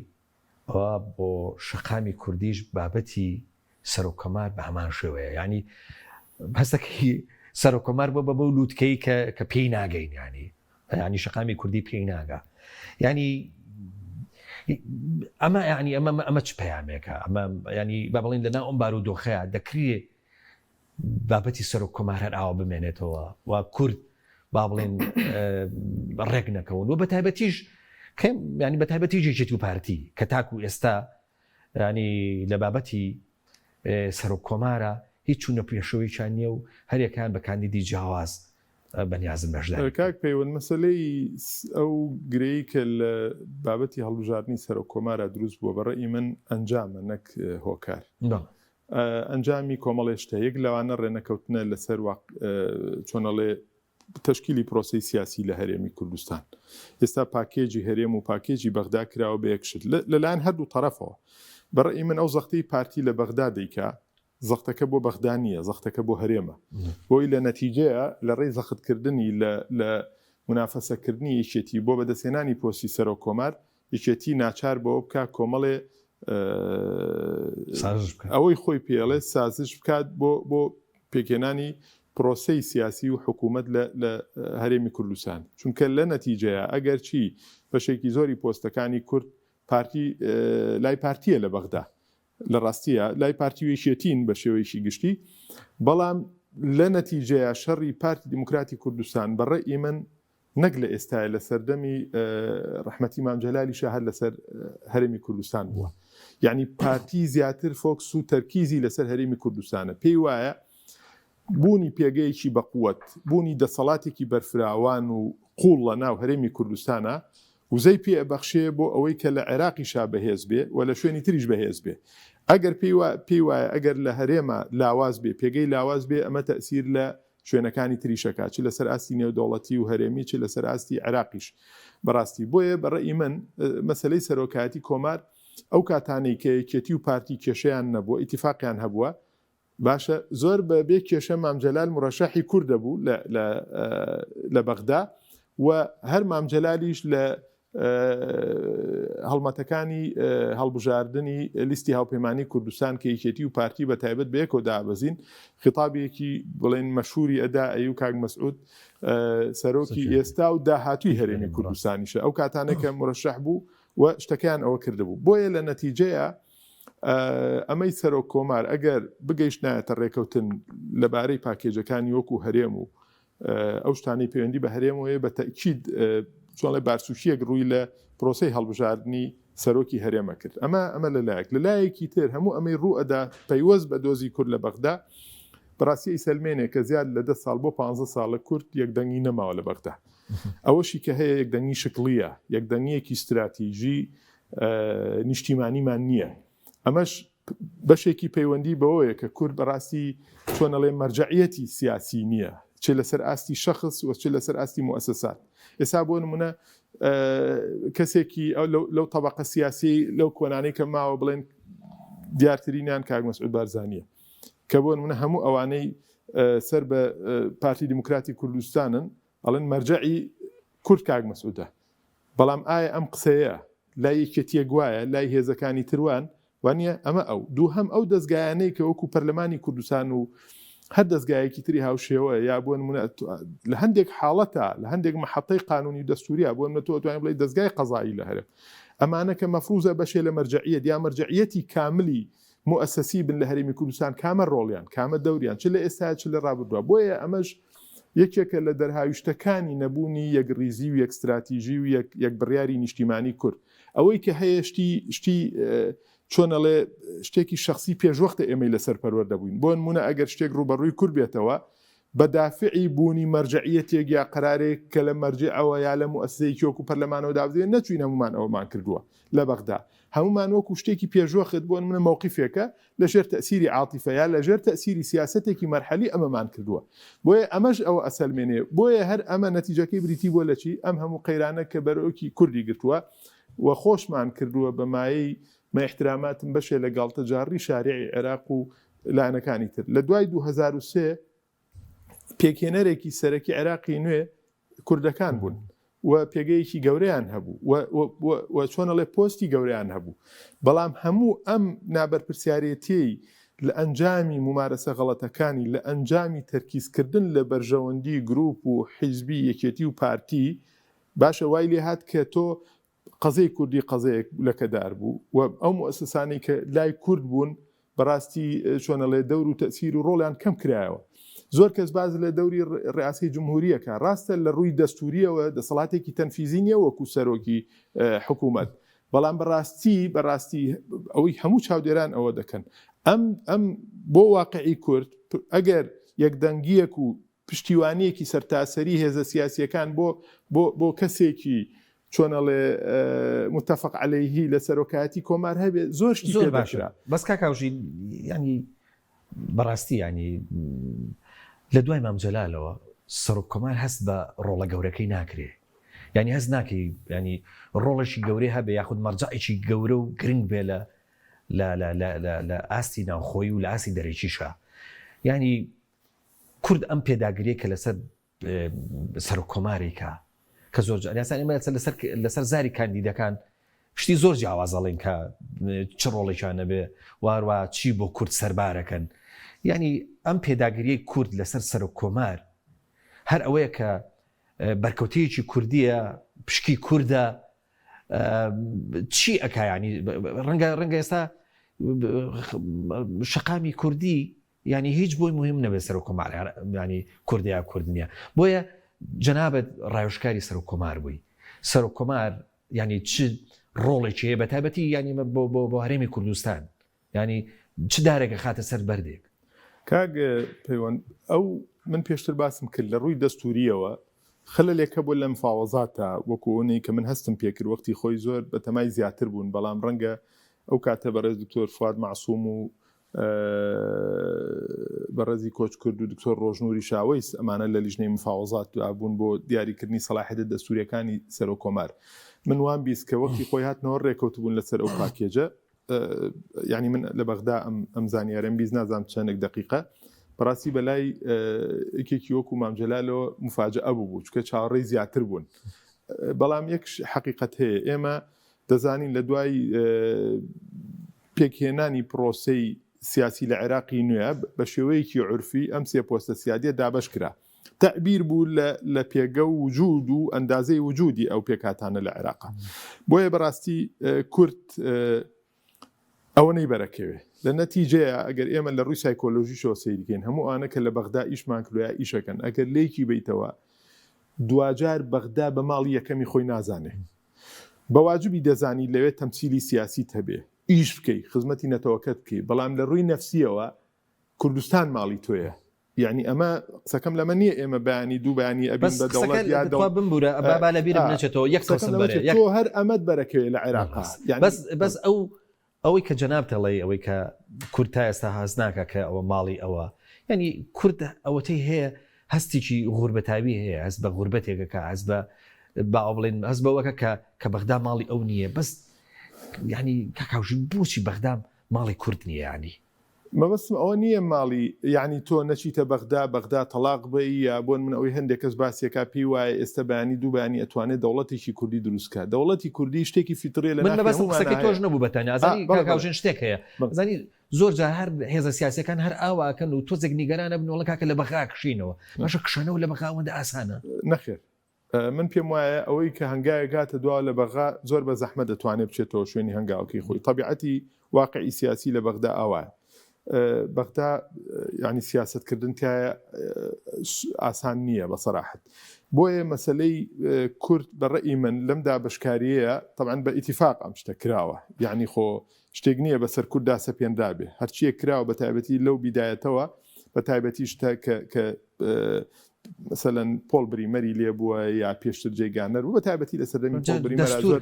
ئەوا بۆ شەقامی کوردیش بابەتی سەرۆک کۆمار بە هەمان شێوەیە یانی هەستەکەی سەرۆک کۆمار بۆ بە بەو لووتکەی کە کە پێی ناگەین ینی ینی شەقامی کوردی پێی ناگا ینی ئەمە ینی ئەمە ئەمە چ پەیامێکە ئەمە ینی با بڵین لەناو ئەم بارودۆخەیە دەکرێ بابەتی سەرۆک کۆمار هەر ئاوا بمێنێتەوە و کورد با بڵێن ڕێک نەکەون و بە تایبەتیش ینی بە تایبەتی یەکێتی و پارتی کە تاکو ئێستا ینی لە بابەتی سەرۆک کۆمارە هیچ چوونە پێشەوەیان نییە و هەرێکان بە کاندیدی جیاواز بەنیازن بەشداری کاک پەیوەند مەسەلەی ئەو گرێی کە لە بابەتی هەڵبژاردنی سەرۆک کۆمارە دروست بووە بە ڕەئی من ئەنجامە نەک هۆکار. ئەنجامی کۆمەڵێ شتە، یەک لەوانە ڕێنەکەوتنە لەسەر چۆن ئەڵێ تەشکیلی پرۆسەی سیاسی لە هەرێمی کوردستان. ئێستا پاکێجی هەرێم و پاکێجی بەغدا کراوە بە یەک شت لەلایەن هەردوو تەرەفەوە. بە ڕەئی من ئەو زەختەی پارتی لە بەغدا دەیکا، زەختەکە بۆ بەغدا نییە، زەختەکە بۆ هەرێمە. بۆی لە نەتیجەیە لە ڕێی زەختکردنی لە لە مونافەسەکردنی یەکێتی بۆ بەدەستهێنانی پۆستی سەرۆک کۆمار، یەکێتی ناچار بەوە بکا کۆمەڵێ ئەوەی خۆی پێڵێ سازش بکات بۆ بۆ پێکهێنانی پرۆسەی سیاسی و حکوومەت لە هەرێمی کوردستان چونکە لە نەتیجەیە ئەگەر چی بەشێکی زۆری پۆستەکانی کورد پارتی لای پارتیە لە بەغدا لە ڕاستیە لای پارتی و یەکێتین بە شێوەیەکی گشتی بەڵام لە نەتیجەیە شەڕی پارتی دیموکراتی کوردستان بە ڕەئی من نەک لە ئێستایە لە سەردەمی ڕەحمەتی مام جەلالیشا هەر لەسەر هەرێمی کوردستان بووە یعنی پارتی زیاتر فۆکس و تەرکیزی لەسەر هەرێمی کوردستانە پێی وایە. بوونی پێگەیەکی بەقوەت، بوونی دەسەڵاتێکی بەرفراوان و قووڵ لە ناو هەرێمی کوردستانا، وزەی پێ ئەبەخشێ بۆ ئەوەی کە لە عێراقیشا بەهێز بێ و لە شوێنی تریش بەهێز بێ. ئەگەر پێی وا پێی وایە ئەگەر لە هەرێما لاواز بێ، پێگەی لاواز بێ، ئەمە تەئسیر لە شوێنەکانی تریش ئەکا، چ لەسەر ئاستی نێودەوڵەتی و هەرێمی، چ لەسەر ئاستی عێراقیش. بەڕاستی. بۆیە بە ڕەئی من مەسەلەی سەرۆکایەتی کۆمار ئەو کاتانەی کە یەکێتی و پارتی کێشەیان نەبووە، ئیتیفاقیان هەبووە، باشە زۆر بە بێ کێشە مام جەلال مورەشەحی کورد دەبوو لە لە لە بەغدا و هەر مام جەلالیش لە هەڵمەتەکانی هەڵبژاردنی لیستی هاوپەیمانی کوردستان کە یەکێتی و پارتی بە تایبەت بەیەکەوە دابەزین خیتابێکی بڵێن مەشهوری ئەدا ئەی و کاک مەسعود سەرۆکی ئێستا و داهاتوی هەرێمی کوردستانیشە ئەو کاتانێک کە مرەشەح بوو و شتەکەیان ئەوە کردبوو بۆیە لە نەتیجەیە ئەمەی سەرۆک کۆمار ئەگەر بگەیشتنایەتە ڕێکەوتن لەبارەی پاکێجەکانی وەکو هەرێم و ئەو شتانەی پەیوەندی بە هەرێمەوەیە بە تەئکید چۆنڵێ بارسوکیەک ڕووی لە پرۆسەی هەڵبژاردنی سەرۆکی هەرێمە کرد ئەمە ئەمە لەلایەک لەلایەکی تر هەموو ئەمەی ڕوو ئەدا پەیوەست بە دۆزی کورد لە بەغدا بەڕاستی ئەیسەلمێنێ کە زیاد لە دە ساڵ بۆ 15 ساڵە کورد یەکدەنگی نەماوە لە بەغدا ئەوەشی کە هەیە یەکدەنگی شکڵیە یەکدەنگیەکی ستراتیژی نیشتیمانیمان نییە. ئەمەش بەشێکی پەیوەندی بەوەیە کە کورد بەڕاستی چۆن ئەڵێ مەرجەعیەتی سیاسی نییە، چ لەسەر ئاستی شەخس و چ لەسەر ئاستی موئەسەسات. ئێستا بۆ نمونە کەسێکی لەو تەبەقە سیاسی لەو کۆنانەی کە ماوە بڵێن دیارترینیان کاک مەسعود بارزانیە کە بۆ نمونە هەموو ئەوانەی سەر بە پارتی دیموکراتی کوردستانن ئەڵێن مەرجەعی کورد کاک مەسعودە بەڵام ئایا ئەم قسەیە لای یەکێتیەک وایە لای هێزەکانی تر وان وانە ئەمە ئەو دووهەم ئەو دەزگایانەی کە وەکو پەرلەمانی کوردستان و هەر دەزگایەکی تری هاوشێوە یا بۆ نمونە لە هەندێک حاڵەتە لە هەندێک محەتەی قانونی و دەستوریا بۆ نمونە تۆ ئەتوانی بڵێی دەزگای قەزایی لە هەرێم ئەمانە کە مەفروزە بەشێ لە مەرجەعیەت یا مەرجەعیەتی کاملی موئەسەسی بن لە هەرێمی کوردستان کامە ڕۆڵیان کامە دەوریان چ لە ئێستایا چ لە ڕابردووە بۆیە ئەمەش یەکێکە لە دەرهاویشتەکانی نەبوونی یەکڕیزی و یەک ستراتیژی و یەک یەک بڕیاری نیشتیمانی کورد ئەوەی کە هەیە شتی شتی چۆن ئەڵێ شتێکی شخصی پێشوەختە ئێمەی لەسەر پەروەردە بووین بۆ نمونە ئەگەر شتێک ڕووبەڕووی کورد بێتەوە بە دافعی بوونی مەرجەعیەتێک یا قەرارێک کە لە مەرجعەوە یا لە موئەسسەیەکی وەکو پەرلەمانەوە دابدرێت نەچووین هەموومان ئەوەمان کردووە لە بەغدا هەموومان وەکو شتێکی پێشوەخت بۆ نمونە مەوقیفێکە لە ژێر تەئسیری عاتیفە یا لە ژێر تەئسیری سیاسەتێکی مەرحەلی ئەمەمان کردووە بۆیە ئەمەش ئەوە ئەسەلمێنێ بۆیە هەر ئەمە نەتیجەکەی بریتی بووە لە چی ئەم هەموو قەیرانە کە بەرۆکی کوردی گرتووە و خۆشمان کردووە بە مایەی مە ئیحتراماتم بەشێ لە گاڵتەجاڕی شاریعی عێراق و لایەنەکانی تر لە دوای 2003 پێکهێنەرێکی سەرەکی عێراقی نوێ کوردەکان بوون و پێگەیەکی گەورەیان هەبوو و چۆن ئەڵێ پۆستی گەورەیان هەبوو بەڵام هەموو ئەم نابەرپرسیارێتیەی لە ئەنجامی ممارەسە غەڵەتەکانی لە ئەنجامی تەرکیزکردن لە بەرژەوەندی گروپ و حیزبی یەکێتی و پارتی باشە وای لێهات کە تۆ قەزیەی کوردی قەزەیەک لەکەدار بوو و ئەو موئەسەسانەی کە لای کورد بوون بەڕاستی چۆن ئەڵێ دەور و تەسیر و ڕۆڵیان کەم کرایەوە. زۆر کەس باس لە دەوری ڕیاسەی جمهوریەکە ڕاستە لە ڕووی دەستوریەوە دەسەڵاتێکی تەنفیزی نییە وەکو سەرۆکی حکوومەت بەڵام بەڕاستی بەڕاستی ئەوەی هەموو چاودێران ئەوە دەکەن ئەم ئەم بۆ واقعی کورد ئەگەر یەکدەنگیەک و پشتیوانیەکی سەرتاسەری هێزە سیاسیەکان بۆ بۆ بۆ کەسێکی چۆن ئەڵێ متفق علیه لە سەرۆکایەتی کۆمار هەبێ زۆر شتی زۆر پێ باشە دەکرا. بەس کاک هاوژین یانی بەڕاستی یانی لە دوای مام جەلالەوە سەرۆک کۆمار هەست بە ڕۆڵە گەورەکەی ناکرێ یانی هەست ناکەی یانی ڕۆڵێکی گەورەی هەبێ یاخود مەرجەعێکی گەورە و گرنگ بێ لە لە لە لە لە لە ئاستی ناوخۆی و لە ئاستی دەرەکیشا یانی کورد ئەم پێداگریە کە لەسەر سەرۆک کۆمارێکە کە زۆر جار یاسا ئێمە لەسەر لەسەر زاری کاندیدەکان شتی زۆر جیاواز ئەڵێن کە چ ڕۆڵێکیان نەبێ واروا چی بۆ کورد سەربارەکەن یعنی ئەم پێداگریەی کورد لەسەر سەرۆک کۆمار هەر ئەوەیە کە بەرکەوتەیەکی کوردیە پشکی کوردە چی ئەکا ینی ڕەنگە ڕەنگە ئێستا شەقامی کوردی یانی هیچ بۆی موهیم نەبێت سەرۆک کۆمار یانی کوردە یا کورد نیە بۆیە جەنابت ڕاوێژکاری سەرۆک کۆمار بووی سەرۆک کۆمار یانی چ ڕۆڵێکی هەیە بە تایبەتی یانی بۆ بۆ بۆ هەرێمی کوردستان یانی چ دارێک ئەخاتە سەر بەردێک؟ کاک پەیوەند ئەو من پێشتر باسم کرد لە ڕووی دەستوریەوە خەلەلێک هەبووە لە مفاوەزاتا وەکو ئەوەی کە من هەستم پێکرد وەختی خۆی زۆر بەتەمای زیاتر بوون بەڵام ڕەنگە ئەو کاتە بەڕێز دکتۆر فواد مەعسوم و بەڕێزی کۆچکرد و دکتۆر ڕۆژنوری شاوەیس ئەمانە لە لیژنەی مفاوەزات بوون بۆ دیاریکردنی سەڵاحیەتە دەستوریەکانی سەرۆک کۆمار من وام بیست کە وەختی خۆی هاتنەوە ڕێکەوتبوون لەسەر ئەو پاکێجە یعنی من لە بەغدا ئەم زانیارم بیست نازانم چەندێک دقیقە بەڕاستی بەلای یەکێکی وەکو مامجلالەوە مفاجە ئەبوو بوو چکە چاوەڕێی زیاتر بوون بەڵام یەک حقیقت هەیە ئێمە دەزانین لە دوای پێکهێنانی پرۆسەی سیاسی لە عێراقی نوێ بە شێوەیەکی عرفی ئەم سێ پۆستە سیادیە دابش کرا تەعبیر بوو لە لە پێگە و وجود و ئەندازەی وجودی ئەو پێکهاتانە لە عێراقا. بۆیە بەڕاستی کورد ئەوە نەیبەرەکەوێ. لە نەتیجەیە ئەگەر ئێمە لە ڕووی سایکۆلۆژیشەوە سەیری کەین هەموو ئەوانە کە لە بەغدا ئیشمان کردوە یا ئیشەکەن ئەگەر لێکی بەیتەوە دواجار بەغدا بە ماڵی یەکەمی خۆی نازانێ. بە واجبی دەزانی لەوێ تەمسیلی سیاسیت هەبێ، ئیش بکەی، خزمەتی نەتەوەکەت بکەی، بەڵام لە ڕووی نەفسیەوە کوردستان ماڵی تۆیە. یعنی ئەمە قسەکەم لەمە نییە ئێمە بەیانی دوو بەیانی ئەبین بە دەوڵەت یا دەوڵەت بمبورە با لە بیرم نەچێتەوە یەک قسەم بەرێ تۆ هەر ئەمەت بەرەکەوێ لە عێراق بەس بەس ئەو ئەوەی کە جەناب تەڵێی ئەوەی کە کورد تا ئێستا هەست ناکا کە ئەوە ماڵی ئەوە یعنی کورد ئەوەتەی هەیە هەستێکی غوربەتاوی هەیە هەست بە غوربەتێکەکە هەست بە با بڵێن هەست بەوەکە کە کە بەغدا ماڵی ئەو نییە بەس یعنی کاکاوژین بۆچی بەغدا ماڵی کورد نییە یعنی مەبەستم ئەوە نییە ماڵی یانی تۆ نەچیتە بەغدا بەغدا تەڵاق بەی یا بۆن من ئەوەی هەندێک کەس باسیەکا پێی وایە ئێستە بەیانی دوو بەیانی ئەتوانێ دەوڵەتێکی کوردی دروست کا دەوڵەتی کوردی شتێکی فیتڕیە لە من ناخی مەبەستم هەموومانا قسەکەی هەیە تۆش نەبوو بە تەنیا ئا ئەزانی بەڵێ کاک بەڵێ هاوژین شتێک هەیە بەڵێ. ئەزانی زۆر جار هەر هێزە سیاسیەکان هەر ئاوا ئەکەن و تۆزێک نیگەران ئەبن و ئەڵێن کاکە لە بەغا کشینەوە باشە کشانەوە لە بەغا ئەوەندە ئاسانە؟ نەخێر من پێم وایە ئەوەی کە هەنگاوێک هاتە دواوە لە بەغا زۆر بە زەحمەت دەتوانێت بچێتەوە شوێنی هەنگاوەکەی خۆی. تەبیعەتی واقعی سیاسی لە بەغدا ئاوایە. بەغدا یعنی سیاسەتکردن تایە ئاسان نییە بە سەراحەت. بۆیە مەسلەی کورد بە ڕەئی من لەم دابەشکاریەیە تەبعەن بە ئیتیفاق ئەم شتە کراوە. یعنی خۆ شتێک نییە بەسەر کورددا سەپێنرابێ. هەرچییەک کراوە بە تایبەتی لەو بیدایەتەوە بە تایبەتی شتە کە کە مەسەلەن پۆڵ بریمەری لێ بووە یا پێشتر جێ گانەر بوو بە تایبەتی لە سەردەمی پۆڵ بریمەرا زۆر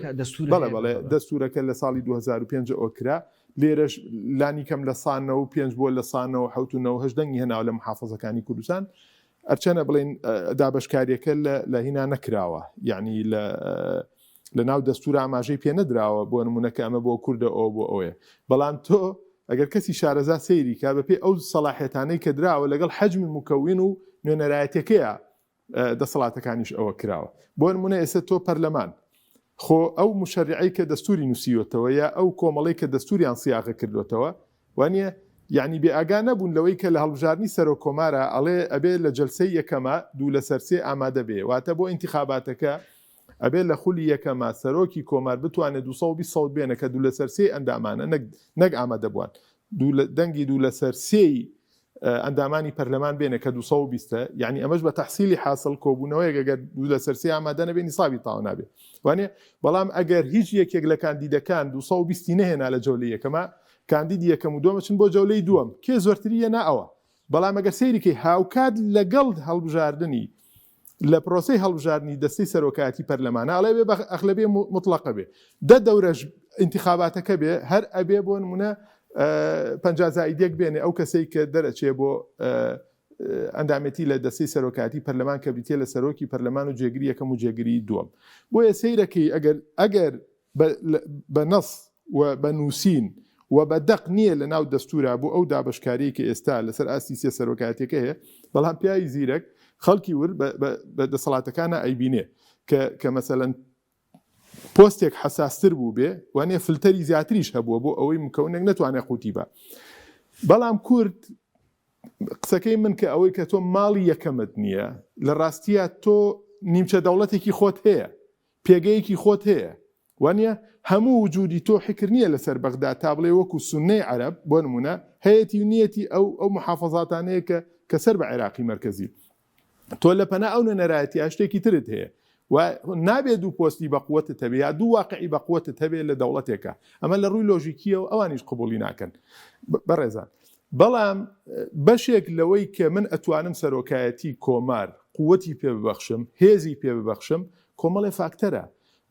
بەڵێ بەڵێ دەستورەکە لە ساڵی 2005 ئەوە کرا لێرەش لانی کەم لە سا 95 بۆ لە سا 97 و 98 دەنگی هێناوە لە محافظەکانی کوردستان ئەرچەنە بڵێن دابەشکاریەکە لە هینا نەکراوە یعنی لە لە ناو دەستور ئاماژەی پێ نەدراوە بۆ نمونە کە ئەمە بۆ کوردە ئەو بۆ ئەوەیە بەڵام تۆ ئەگەر کەسی شارەزا سەیری کا بەپێی ئەو سەڵاحیەتانەی کە دراوە لەگەڵ حەجمی مکەوین و نوێنەرایەتەکەیە دەسەڵاتەکانیش ئەوە کراوە بۆ نمونە ئێستا تۆ پەرلەمان خۆ ئەو مشەرعی کە دەستوری نووسیوەتەوە یا ئەو کۆمەڵی کە دەستوریان سیاغە کردوێتەوە وانە یعنی بێ ئاگا نەبوون لەوەی کە لە هەڵبژاردنی سەرۆک کۆمارە ئەڵێ ئەبێ لە جلسەی یەکەمە دوو لەسەر سێ ئامادە بێ واتە بۆ ئینتخاباتەکە ئەبێ لە خولی یەکەما سەرۆکی کۆمار بتوانێ 220 سەوت بێنە کە دوو لەسەر سێی ئەندامانە نەک نەک ئامادەبووان دوو لە دەنگی دوو لەسەر سێی ئەندامانی پەرلەمان بێنە کە 220 یعنی ئەمەش بە تەحسیلی حاصل کۆبوونەوەیەک ئەگەر دوو لەسەر سێ ئامادە نەبێ نیسابی تاو نابێ وانە بەڵام ئەگەر هیچ یەکێک لە کاندیدەکان 220 نەهێنا لە جەولەی یەکەما کاندیدی یەکەم و دووەم چن بۆ جەولەی دووەم کێ زۆرتری یەنا ئەوە بەڵام ئەگەر سەیری کەی هاوکات لەگەڵ هەڵبژاردنی لە پرۆسەی هەڵبژاردنی دەستەی سەرۆکایەتی پەرلەمانە ئەڵێ بێ بە ئەغلەبیە موتڵەقە بێ دە دەورەش ئینتخاباتەکە بێ هەر ئەبێ بۆ نمونە 50 زائیدێک بێنێ ئەو کەسەی کە دەرەچێ بۆ ئەندامێتی لە دەستەی سەرۆکایەتی پەرلەمان کە بریتە لە سەرۆکی پەرلەمان و جێگری یەکەم و جێگری دووەم بۆیە سەیرەکەی ئەگەر ئەگەر بە نەص و بە نووسین و بە دەق نییە لە ناو دەستوورا بۆ ئەو دابەشکاریەی کە ئێستا لەسەر ئاستی سێ سەرۆکایەتیەکە هەیە، بەڵام پیاوی زیرەک خەڵکی ورد بە دەسەڵاتەکانا ئەیبینێ کە کە مەسەلەن پۆستێک حەساستر بووبێ وانە فلتەری زیاتریش هەبووە بۆ ئەوەی مکەونێک نەتوانێت قوتی بە بەڵام کورد قسەکەی من کە ئەوەی کە تۆ ماڵی یەکەمت نییە لە ڕاستیە تۆ نیمچە دەوڵەتێکی خۆت هەیە پێگەیەکی خۆت هەیە وانیە؟ هەموو وجودی تۆ حیکر نیە لەسەر بەغدا تا بڵێی وەکو سوننەی عەرەب بۆ نمونە هەیەتی و نیەتی ئەو ئەو محافەزاتانەیە کە کە سەر بە عێراقی مەرکەزی تۆ لە پەنا ئەو نوێنەرایەتیە شتێکی ترت هەیە و نابێ دوو پۆستی بە قوتت هەبێ یا دوو واقعی بە قوتت هەبێ لە دەوڵەتێکە ئەمە لە ڕووی لۆژیکیەوە ئەوانیش قبوڵی ناکەن بەڕێزان. بەڵام بەشێک لەوەی کە من ئەتوانم سەرۆکایەتی کۆمار قوتی پێ ببەخشم، هێزی پێ ببەخشم، کۆمەڵێ فاکتەرە.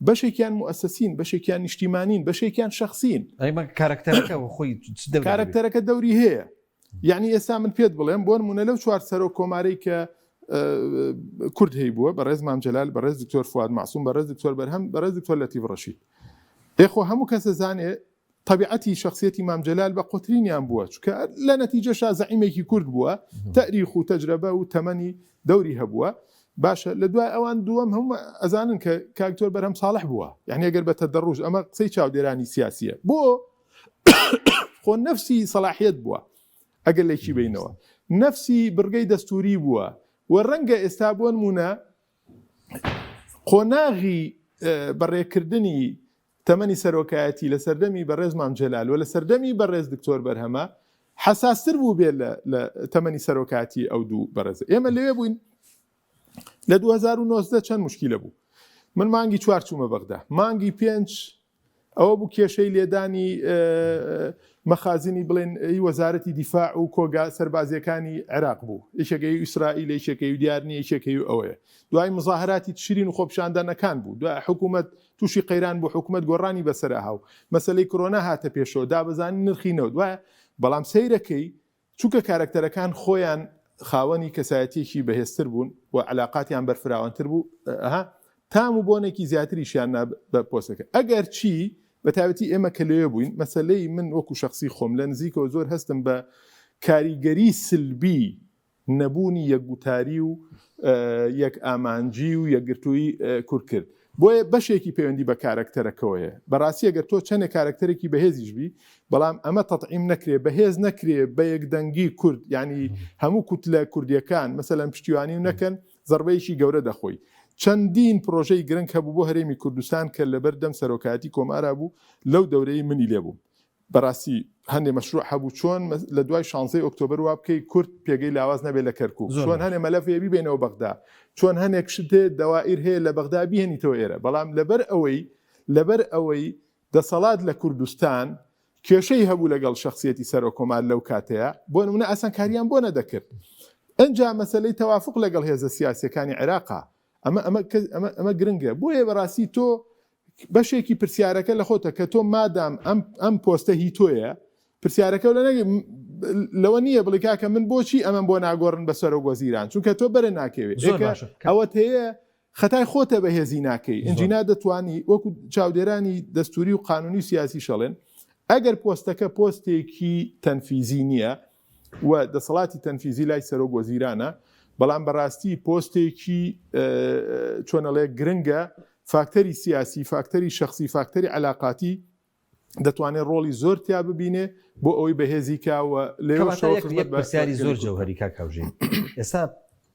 بەشێکیان موئەسەسین، بەشێکیان نیشتیمانین، بەشێکیان شەخسین. ئەی مەگەر کارەکتەرەکە خۆی چ دەوری هەبێ؟ کارەکتەرەکە دەوری هەیە. یەعنی ئێستا من پێت بڵێم بۆ نموونە لەو چوار سەرۆک کۆمارەی کە کورد هەیبووە، بەڕێز مام جەلال، بەڕێز دکتۆر فواد مەعسوم، بەڕێز دکتۆر بەرهەم، بەڕێز دکتۆر لەتیف ڕەشید. ئێ خۆ هەموو کەس ئەزانێ تەبیعەتی شەخسیەتی مام جەلال بە قوترینیان بووە چونکە لە نەتیجەشا زەعیمێکی کورد بووە تەریخ و تەجرەبە و تەمەنی دەوری هەبووە باشە لە دوای ئەوان دووەم هەموو ئەزانن کە کاکتۆر بەرهەم ساڵح بووە یعنی ئەگەر بە تەدەڕوژ ئەمە قسەی چاودێرانی سیاسیە بۆ خۆ نەفسی سەلاحیەت بووە ئەگەر لێکی بینەوە نەفسی بڕگەی دەستوری بووە و ڕەنگە ئێستا بۆ نمونە قۆناغی بەڕێکردنی تەمەنی سەرۆکایەتی لە سەردەمی بەڕێز مام جەلال و لە سەردەمی بەڕێز دکتۆر بەرهەمە حەساستر بوو بێ لە تەمەنی سەرۆکایەتی ئەو دوو بەڕێزە. ئێمە لەوێ بووین لە 2019 چەند مشکیلە بوو. من مانگی چوار چوومە بەغدا. مانگی پێنج ئەوە بوو کێشەی لێدانی مەخازنی بڵێن ی وەزارەتی دیفاع و کۆگا سەربازیەکانی عێراق بوو. یەکێکەی ئیسرائیل یەکێکەی دیار نییە یەکێکەی ئەوەیە. دوای مزاهراتی تشرین و خۆپیشاندانەکان بوو. دوای حکوومەت تووشی قەیران بوو حکومەت گۆڕانی بەسەرا هاو مەسەلەی کرۆنا هاتە پێشەوە دابەزانی نرخی نەوت وایە بەڵام سەیرەکەی چونکە کارەکتەرەکان خۆیان خاوەنی کەسایەتیەکی بەهێزتر بوون و علاقاتیان بەرفراوانتر بوو ئەها تام و بۆنێکی زیاتریشیان نا بە پۆستەکە ئەگەر چی بە تایبەتی ئێمە کە لەوێ بووین مەسەلەی من وەکو شخصی خۆم لە نزیکەوە زۆر هەستم بە کاریگەری سلبی نەبوونی یەک گوتاری و یەک ئامانجی و یەکگرتوویی کورد کرد. بۆیە بەشێکی پەیوەندی بە کارەکتەرەکەوەیە. بەڕاستی ئەگەر تۆ چەندێک کارەکتەرێکی بەهێزیش بی، بەڵام ئەمە تەتعیم نەکرێ، بەهێز نەکرێ بە یەکدەنگی کورد، یانی هەموو کوتلە کوردییەکان مەسەلەن پشتیوانی و نەکەن، زەڕبەیەکی گەورە دەخۆی. چەندین پرۆژەی گرنگ هەبوو بۆ هەرێمی کوردستان کە لەبەر دەم سەرۆکایەتی کۆمارا بوو لەو دەورەی منی لێ بووم. بەڕاستی هەندێ مەشروع هەبوو چۆن لە دوای شانزەی ئۆکتۆبەر وا بکەی کورد پێگەی لاواز نەبێت لە کەرکوک چۆن هەنێ مەلەف هەیە بیبەینەوە بەغدا چۆن هەنێک شت هەیە دەوائیر هەیە لە بەغدا بیهێنیتەوە ئێرە بەڵام لەبەر ئەوەی لەبەر ئەوەی دەسەڵات لە کوردستان کێشەی هەبوو لەگەڵ شخصیەتی سەرۆکۆمار لەو کاتەیە بۆ نمونە ئاسانکاریان بۆ نەدەکرد ئەجا مەسلەی تەوافق لەگەڵ هێزە سیاسەکانی عێراقا ئەمە ئەمە ئەمە ئەمە گرنگە بۆیە بەڕاستی تۆ بەشێکی پرسیارەکە لە خۆتە کە تۆ مادام ئەم ئەم پۆستە هی تۆیە پرسیارەکە لە نەگە لەوە نییە بڵێ کاکە من بۆچی ئەمەم بۆ ناگۆڕن بە سەرۆک وەزیران چونکە تۆ بەرە ناکەوێت ئەوەت هەیە خەتای خۆتە بەهێزی ناکەی ئینجینا دەتوانی وەکو چاودێرانی دەستوری و قانونی و سیاسی شەڵێن ئەگەر پۆستەکە پۆستێکی تەنفیزی نییە و دەسەڵاتی تەنفیزی لای سەرۆک وەزیرانە، بەڵام بەڕاستی پۆستێکی چۆنەڵێ گرنگە، فاکتەری سیاسی، فاکتەری شەخسی، فاکتەری عەلاقاتی دەتوانێت ڕۆڵی زۆر تیا ببینێ بۆ ئەوەی بەهێزی کا و لێوەشەوە خزمەت بە پرسیاری زۆر جەوهەری کاک هاوژین، ئێستا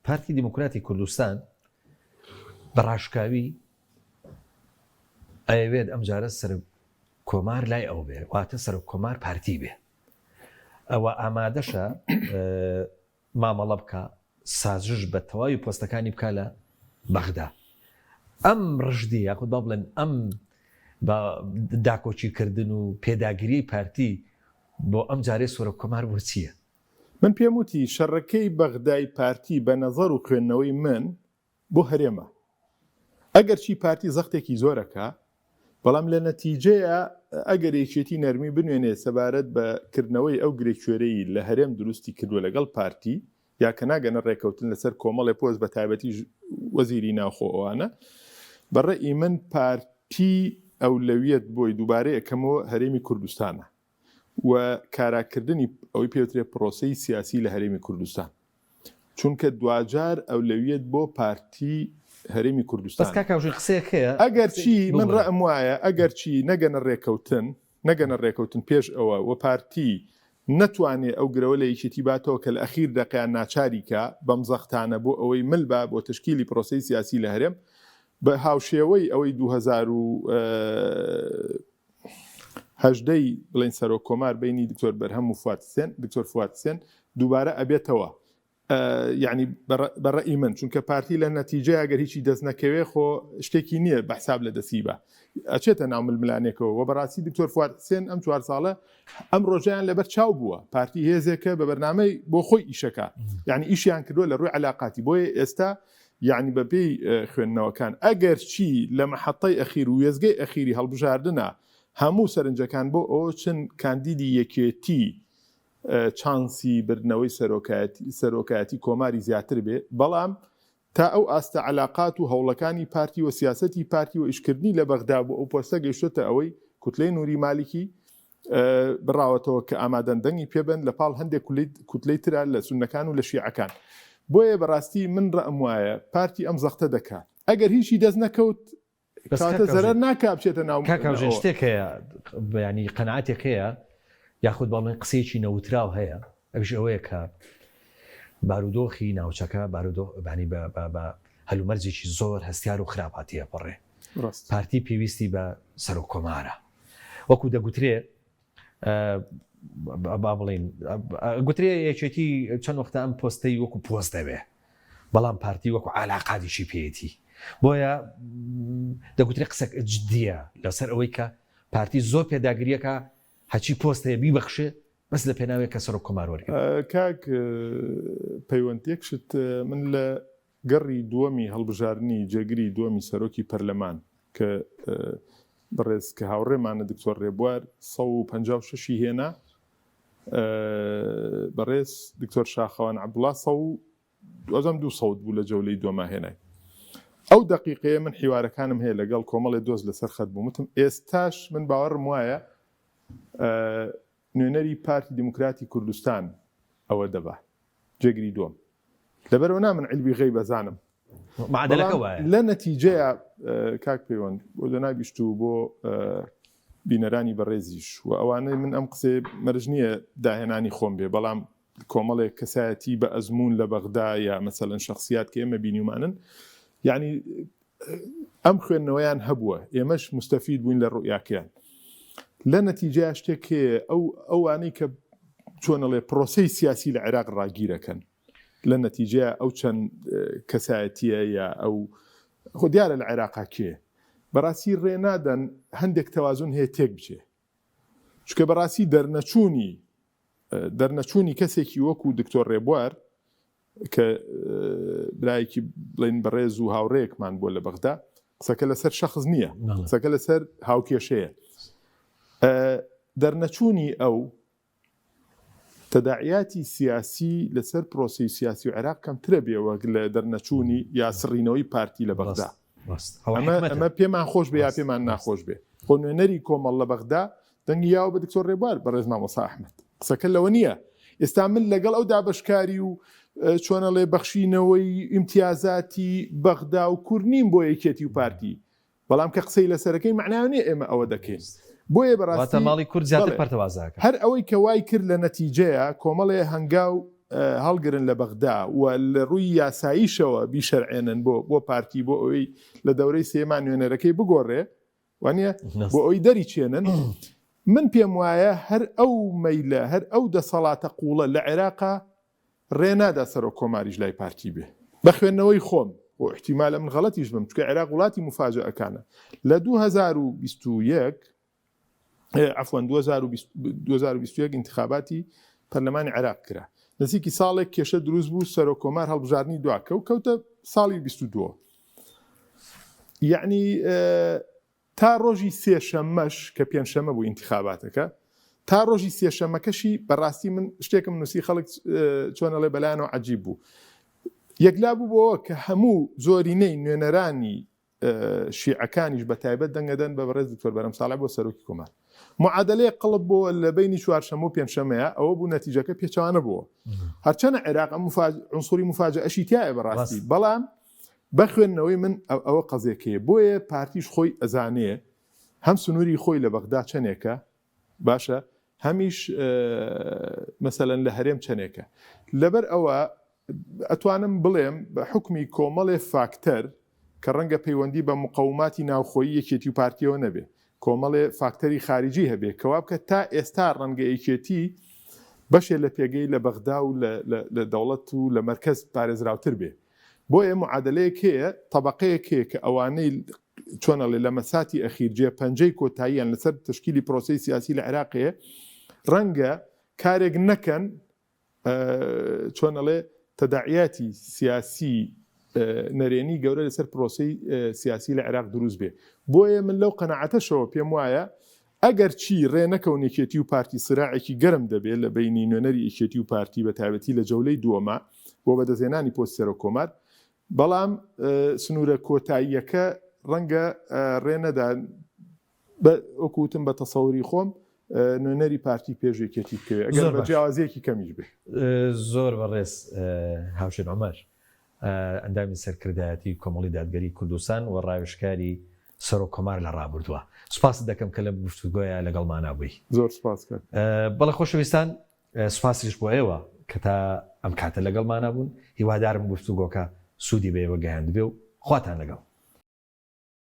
پارتی دیموکراتی کوردستان بە ڕاشکاوی ئەیەوێت ئەمجارە سەرۆک کۆمار لای ئەو بێ، واتە سەرۆک کۆمار پارتی بێ. ئەوە ئامادەشە مامەڵە بکا، سازش بە تەواوی پۆستەکانی بکا لە بەغدا. ئەم ڕژدی یاخود با بڵێن ئەم بە داکۆکیکردن و پێداگریی پارتی بۆ ئەم جارەی سەرۆک کۆمار بۆ چییە؟ من پێم وتی شەڕەکەی بەغدای پارتی بە نەزەر و خوێندنەوەی من بۆ هەرێمە. ئەگەرچی پارتی زەختێکی زۆر ئەکا، بەڵام لە نەتیجەیا ئەگەر یەکێتی نەرمی بنوێنێ سەبارەت بە کردنەوەی ئەو گرێ کوێرەی لە هەرێم دروستی کردوە لەگەڵ پارتی یا کە ناگەنە ڕێکەوتن لەسەر کۆمەڵێ پۆست بە تایبەتیش وەزیری ناوخۆ ئەوانە بە ڕەئی من پارتی ئەولەویەت بۆی دووبارەی ئەکەمەوە هەرێمی کوردستانە و کاراکردنی ئەوەی پێوترێ پرۆسەی سیاسی لە هەرێمی کوردستان چونکە دواجار ئەولەویەت بۆ پارتی هەرێمی کوردستان بەس کاک هاوژین قسەیەک هەیە ئەگەر چی من ڕەئم وایە ئەگەر چی نەگەنە ڕێکەوتن نەگەنە ڕێکەوتن پێش ئەوە و پارتی نەتوانێ ئەو گرەوە لە یەکێتی باتەوە کە لە ئەخیر دەقیان ناچاری کا بەم زەختانە بۆ ئەوەی مل با بۆ تەشکیلی پرۆسەی سیاسی لە هەرێم بە هاوشێوەی ئەوەی 2018 ی بڵێین سەرۆک کۆمار بینی دکتۆر بەرهەم و فواد حسێن دکتۆر فواد حسێن دووبارە ئەبێتەوە. یعنی بە ڕەئی من چونکە پارتی لە نەتیجەیا گەر هیچی دەست نەکەوێ خۆ شتێکی نییە بە حساب لە دەستی بە ئەچێتە ناو ململانێکەوە و بەڕاستی دکتۆر فواد حسێن ئەم چوار ساڵە ئەم ڕۆژیان لەبەر چاو بووە پارتی هێزێکە بە بەرنامەی بۆ خۆی ئیشەکە یعنی ئیشیان کردووە لە ڕووی علاقاتی بۆیە ئێستا یعنی بەپێی خوێندنەوەکان ئەگەر چی لە محەتەی ئەخیر و وێزگەی ئەخیری هەڵبژاردنە هەموو سەرنجەکان بۆ ئەوە چن کاندیدی یەکێتی چانسی بردنەوەی سەرۆکایەتی کۆماری زیاتر بێ، بەڵام تا ئەو ئاستە عەلاقات و هەوڵەکانی پارتی و سیاسەتی پارتی و ئیشکردنی لە بەغدا بۆ ئەو پۆستە گەیشتۆتە ئەوەی کوتلەی نوری مالیکی بڕاوەتەوە کە ئامادەن دەنگی پێبەن لە پاڵ هەندێک کوتلەی ترا لە سوننەکان و لە شیعەکان. بۆیە بەڕاستی من ڕەئم وایە پارتی ئەم زەختە دەکا. ئەگەر هیچی دەست نەکەوت بەس کەواتە کاک زەرەر هاوژین ناکا بچێتە ناو کاک هاوژین ئەوە. شتێک هەیە یانی قەناعەتێک هەیە یاخود با بڵێین قسەیەکی نەوتراو هەیە ئەویش ئەوەیە کە بارودۆخی ناوچەکە بارودۆخ یانی بە بە بە هەلومەرجێکی زۆر هەستیار و خراپ هاتیەپەڕێ ڕاست. پارتی پێویستی بە سەرۆک کۆمارە وەکو دەگوترێ با بڵین گوترێ یەکێتی چەند وەختە ئەم پۆستەی وەکو پۆست دەوێ بەڵام پارتی وەکو علاقاتیشی پێیەتی بۆیە دەگوترێ قسەک جدیە لەسەر ئەوەی کە پارتی زۆر پێداگریەکە هەچی پۆست هەیە بیبەخشێ بەس لە پێناوێک کە سەرۆک کۆمار وەرگێ. کاک پەیوەند یەک شت من لە گەڕی دووەمی هەڵبژاردنی جێگری دووەمی سەرۆکی پەرلەمان کە بەڕێز کە هاوڕێمانە دکتۆر ڕێبوار 156 ی هێنا بەڕێز دکتۆر شاخەوان عەبدوڵا سە دوازم دوو سەوت بوو لە جەولەی دووەما هێنای. ئەو دەقیقەیە من حیوارەکانم هەیە لەگەڵ کۆمەڵێ دۆست لەسەر خەت بووم وتم ئێستاش من باوەڕم وایە نوێنەری پارتی دیموکراتی کوردستان ئەوە دەبا جێگری دووەم لەبەرئەوە نا من عیلمی غەیب ئەزانم معادلەکە بەڵام وایە. لە نەتیجەیا کاک پەیوەند بۆ جەنابیشت و بۆ بینەرانی بەڕێزیش و ئەوانەی من ئەم قسەیە مەرج نییە داهێنانی خۆم بێ بەڵام کۆمەڵێک کەسایەتی بە ئەزموون لە بەغدا یا مەسەلەن شەخسیات کە ئێمە بینیومانن یعنی ئەم خوێندنەوەیان هەبووە ئێمەش مستەفید بووین لە ڕوئیاکەیان لە نەتیجەیا شتێک هەیە ئەو ئەوانەی کە چۆنەڵێ پرۆسەی سیاسی لە عێراق ڕاگیرەکەن لە نەتیجەیا ئەو چەند کەسایەتیە یا ئەو خۆ دیارە لە عێراقا کێ بەڕاستی ڕێ نادەن هەندێک تەوازن هەیە تێک بچێ چونکە بەڕاستی دەرنەچوونی دەرنەچوونی کەسێکی وەکو دکتۆر ڕێبوار کە برایەکی بڵێن بەڕێز و هاوڕێیەکمان بووە لە بەغدا قسەکە لەسەر شەخس نییە قسەکە لەسەر هاوکێشەیە دەرنەچوونی ئەو تەداعیاتی سیاسی لەسەر پرۆسی سیاسی و عێراق کەمترە بێ وەک لە دەرنەچوونی یا سڕینەوەی پارتی لە بەغدا ئەمە پێمان خۆش بێ یا پێمان ناخۆش بێ خۆ نوێنەری کۆمەڵ لە بەغدا دەنگی یاوە بە دکتۆر ڕێبوار بەڕێز مامۆستا ئەحمەد قسەکە لەوە نییە ئێستا من لەگەڵ ئەو دابەشکاری و چۆنەڵێ بەخشینەوەی ئیمتیازاتی بەغدا و کورد نیم بۆ یەکێتی و پارتی بەڵام کە قسەی لەسەرەکەی معنای نییە ئێمە ئەوە دەکەین بۆیە بەڕاستی ماڵی کورد زیاتر پەرتەوازاکە هەر ئەوەی کە وای کرد لە نەتیجەیە کۆمەڵێ هەنگاو هەڵگرن لە بەغدا و لە ڕووی یاساییشەوە بیشەرعێنن بۆ بۆ پارتی بۆ ئەوەی لە دەورەی سێمان نوێنەرەکەی بگۆڕێ وانە بۆ ئەوی دەری چێنن من پێم وایە هەر ئەو مەیلە هەر ئەو دەسەڵاتە قوڵە لە عێراقا ڕێ نادا سەرۆک کۆماریش لای پارتی بێ بە خوێندنەوەی خۆم و ئیحتیمالە من غەڵەتیش بم چونکە عێراق وڵاتی موفاجەئەکانە لە 2021 عەفوەن 2021 ئینتخاباتی پەرلەمانی عێراق کرا نزیکی ساڵێک کێشە دروست بوو سەرۆک کۆمار هەڵبژاردنی دواکەوت کەوتە ساڵی 22 یعنی تا ڕۆژی سێشەممەش کە پێنجشەممە بوو ئینتیخاباتەکە، تا ڕۆژی سێشەممەکەشی بەڕاستی من شتێکم نووسی خەڵک چۆن ئەڵێ بەلایانەوە عەجیب بوو. یەکلا بوو بۆوە کە هەموو زۆرینەی نوێنەرانی شیعەکانیش بە تایبەت دەنگەدەن بە بەڕێز دکتۆر بەرهەم ساڵح بۆ سەرۆکی کۆمار. معادلەیەک قڵپ بۆوە لە بەینی چوارشەممە و پێنجشەممەیە ئەوە بوو نەتیجەکە پێچەوانە بووە. هەرچەنە عێراق ئەم عنصری مفاجئەشی تایە بەڕاستی بەڵام بە خوێندنەوەی من ئەوە قەزێکەیە بۆیە پارتیش خۆی ئەزانێ هەم سنووری خۆی لە بەغدا چەنێکە باشە هەمیش مەسەلەن لە هەرێم چەنێکە لەبەر ئەوە ئەتوانم بڵێم بە حکمی کۆمەڵێ فاکتەر کە ڕەنگە پەیوەندی بە مقەوماتی ناوخۆیی یەکێتی و پارتیەوە نەبێ کۆمەڵێ فاکتەری خاریجی هەبێ کەوا بکە تا ئێستا ڕەنگە یەکێتی بەشێ لە پێگەی لە بەغدا و لە دەوڵەت و لە مەرکەز پارێزراوتر بێ. بۆیە معادەلەیەک هەیە، تەبەقەیەک هەیە کە ئەوانەی چۆن ئەڵێ لە مەساتی ئەخیر جێ پەنجەی کۆتاییان لەسەر تەشکیلی پرۆسەی سیاسی لە عێراق هەیە، ڕەنگە کارێک نەکەن چۆن ئەڵێ تەداعیاتی سیاسی نەرێنی گەورە لەسەر پرۆسەی سیاسی لە عێراق دروست بێ. بۆیە من لەو قەناعەتەشەوە پێم وایە ئەگەر چی ڕێ نەکەون یەکێتی و پارتی سراعێکی گەرم دەبێ لە بەینی نوێنەری یەکێتی و پارتی بە تایبەتی لە جەولەی دووەما بۆ بەدەستهێنانی پۆستی سەرۆک کۆمار بەڵام سنوورە کۆتاییەکە ڕەنگە ڕێ نەدا وەکو وتم بە تەسەوری خۆم نوێنەری پارتی پێش یەکێتی بکەوێ ئەگەر بە جیاوازیەکی کەمیش بێ. زۆر بەڕێز هاوشێن عومەر. ئەندامی سەرکردایەتی کۆمەڵی دادگەری کوردستان و ڕاوێژکاری سەرۆک کۆمار لە ڕابردووە. سوپاست دەکەم کە لەم گفتوگۆیە لەگەڵمانا بووی. زۆر سوپاس کاک. بەڵێ خۆشەویستان سوپاسیش بۆ ئێوە کە تا ئەم کاتە لەگەڵمانا بوون. هیوادارم گفتوگۆکە سوودی بە ئێوە گەیاندبێ و خواتان لەگەڵ.